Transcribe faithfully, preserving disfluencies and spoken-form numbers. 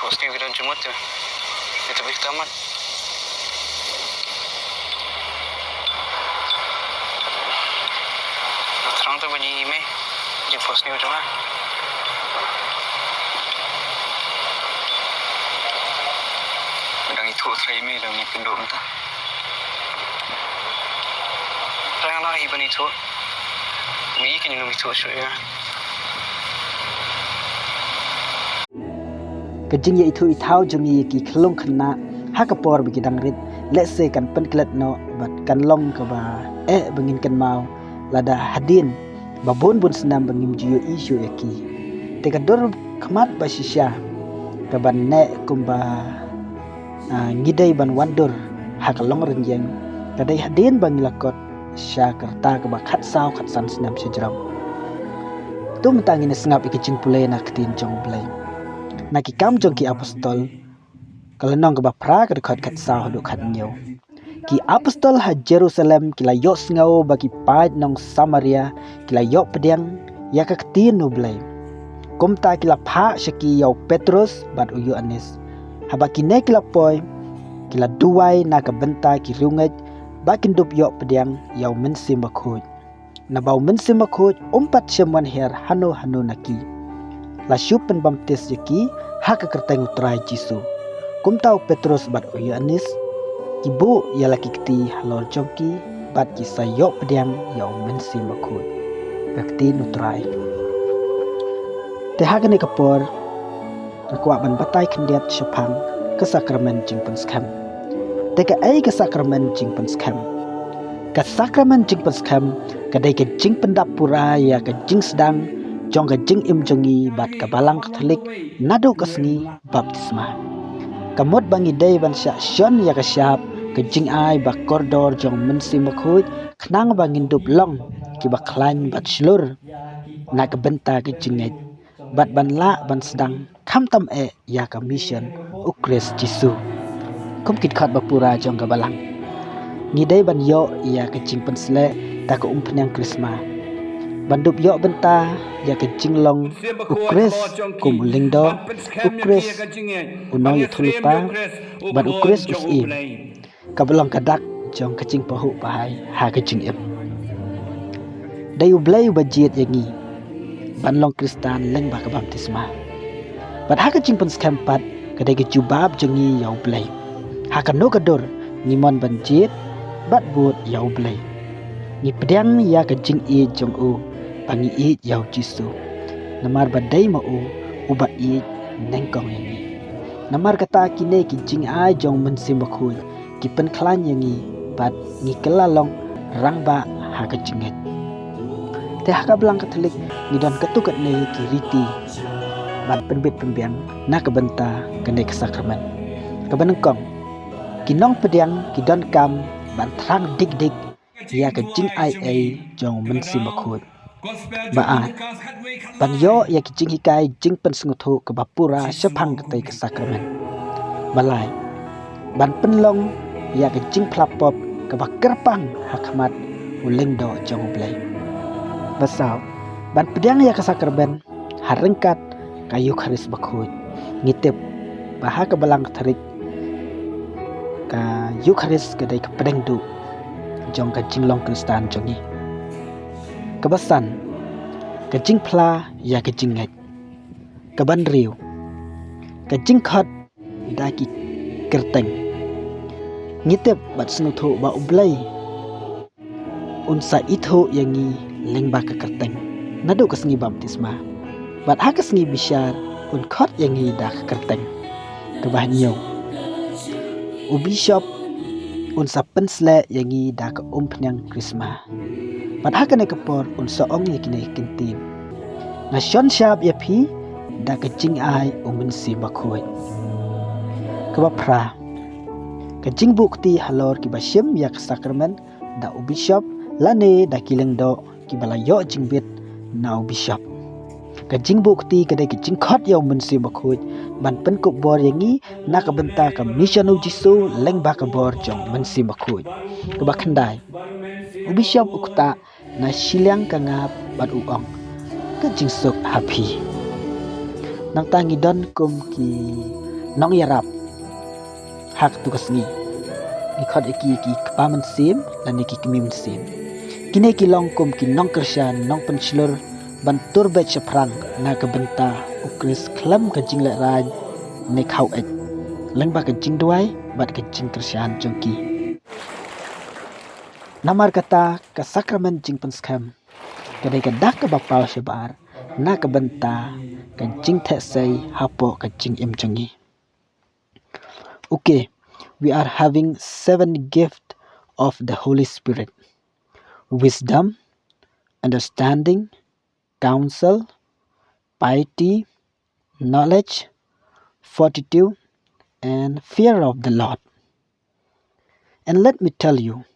Sniw ki don jumut tu. Ito bih tamat. Terang tu bunyi email. Di post ni udah. Dang itu try email dang ni pindu mentah. Terang lah iban itu. Wi kini nung itu syu ya. Ka jingïaithuh ithaw jong ngi ïa ki khyllung khynnah ha ka por ba ki dang rit, lehse kan pynklet noh bad kan long kaba eh ba ngin kynmaw lada hadien ba bun bun snem ba ngim ju ïohi shuh ïa ki. Te ka dur khmat ba shisha kaban neh kumba, ah, ngi dei ban wan dur ha ka long rynïeng ka dei hadien ba ngi la kot sha ka rta kaba khatsaw khatsan snem shajrong. To mynta ngin ïa sngap ïa ka jingpule na ka ktien jong U Blei. Na Ki Kam jong ki Apostol, ka lynnong kaba phra, ka dkhot khatsaw haduh khathynñiew. Ki apostol ha Jerusalem ki la ïohsngew ba ki paid nong Samaria ki la ïoh pdiang ïa ka ktien U Blei. Kumta ki la phah sha ki ïa u Petrus bad u Ïoannis. Haba kine ki la poi, ki la duwai na ka bynta ki riewngeit ba kin dup ïoh pdiang ïa u Mynsiem Bakhuid. Naba u Mynsiem Bakhuid um pat shym wan hiar hano hano na ki. La shu pynbaptis ïa ki ha ka kyrteng U Trai Jisu. Kumta u Petrus bad u Ïoannis ki buh ïa la ki kti halor jong ki bad ki sa ïoh pdiang ïa u Mynsiem Bakhuid. Ka ktien U Trai. Te ha kane ka por nga kwah ban batai khyndiat shaphang ka sakramen jingpynskhem. Te kaei ka sakramen jingpynskhem? Ka sakramen jingpynskhem ka dei ka jingpyndap pura ïa ka jingsdang jong ka jingim jong ngi bad ka Balang Katholik naduh ka sngi baptisma. Ka mut ba ngi dei ban shah shon ïa ka shap ka jingai ba kordor jong Mynsiem Bakhuid khnang ba ngin dup long kiba khlaiñ bad shlur na ka bynta ka jingngeit bad ban lah ban sdang khamtam eh ïa ka mission U Khrist Jisu. Kum ki dkhot ba pura jong ka Balang, ngi dei ban ïoh ïa ka jingpynsleh da ka umphniang Krisma, ban dup ïoh bynta ïa ka jinglong U Khrist kum u lyngdoh, U Khrist u nongïathuhlypa bad U Khrist u syiem. Kaba long ka dak jong ka jingpahuh pahai ha ka jingim. Dei U Blei uba jied ïa ngi ban long Khristan lyngba ka baptisma. Bad ha ka jingpynskhem pat ka dei ka jubab jong ngi ïa U Blei. Ha kano ka dur ngi mon ban jied bad bud ïa U Blei. Ngi pdiang ïa ka jingïeit jong u ba ngi ïeit ïa U Jisu. Namar ba dei ma u uba ïeit nyngkong ïa ngi. Namar kata kine ki jingai jong Mynsiem Bakhuid ki pynkhlaiñ ïa ngi bad ngi kylla long rangbah ha ka jingngeit. Te ha ka Balang Katholik ngi don katto katne ki riti ban pynbit pynbiang na ka bynta kane ka sakramen. Kaba nyngkong, ki nongpdiang ki donkam ban thrang dik dik ïa ka jingai ei jong Mynsiem Bakhuid. Ba ar, ban ïoh ïa ki jinghikai jingpynsngewthuh kaba pura shaphang katei ka sakramen. Ba lai, ban pynlong ïa ka jingphla pop kaba kyrpang ha khmat u lyngdoh jong U Blei. Ba saw, ban pdiang ïa ka sakramen ha ryngkat ka Eukharist Bakhuid. Ngi tip ba ha ka Balang Katholik ka Eukharist ka dei ka pdeng duh jong ka jinglong Khristan jong ngi. Kaba san, ka jingphla ïa ka jingngeit. Kaba hynriew, ka jingkhot da ki kyrteng. Ngi tip bad sngewthuh ba U Blei un sa ithuh ïa ngi lyngba ka kyrteng naduh ka sngi baptisma. Bad ha ka sngi bishar un khot ïa ngi da ka kyrteng. Kaba hynñiew, u bishop un sa pynsleh ïa ngi da ka umphniang Krisma. Bad ha kane ka por un sa ong ïa kine ki ktien: Nga shon shap ïa phi da ka jingai U Mynsiem Bakhuid. Kaba phra, ka jingbuh kti halor kiba shim ïa ka sakramen da u bishop lane da ki lyngdoh kiba la ïoh jingbit na u bishop. Ka jingbuh kti ka dei ka jingkhot ïa U Mynsiem Bakhuid ban pynkup bor ïa ngi na ka bynta ka mission U Jisu lyngba ka bor jong U Mynsiem Bakhuid. Kaba khyndai, u bishop u ktah na shiliang ka ngap bad u ong: Ka jingsuk ha phi. Nangta ngi don kum ki Nongïarap ha katu ka sngi, ngi khot ïa ki ki kpa mynsiem lane ki kmie mynsiem. Kine ki long kum ki nongkyrshan nongpynshlur ban tur beit shaphrang na ka bynta U Khrist khlem ka jinglehrain ne khaw eit, lyngba ka jingduwai bad ka jingkyrshan jong ki. Namar kata ka sakramen jingpynskhem ka dei ka dak kaba paw shabar na ka bynta ka jingtheh sei hapoh ka jingim jong ngi. Okay, we are having seven gift of the Holy Spirit: wisdom, understanding, counsel, piety, knowledge, fortitude, and fear of the Lord. And let me tell you,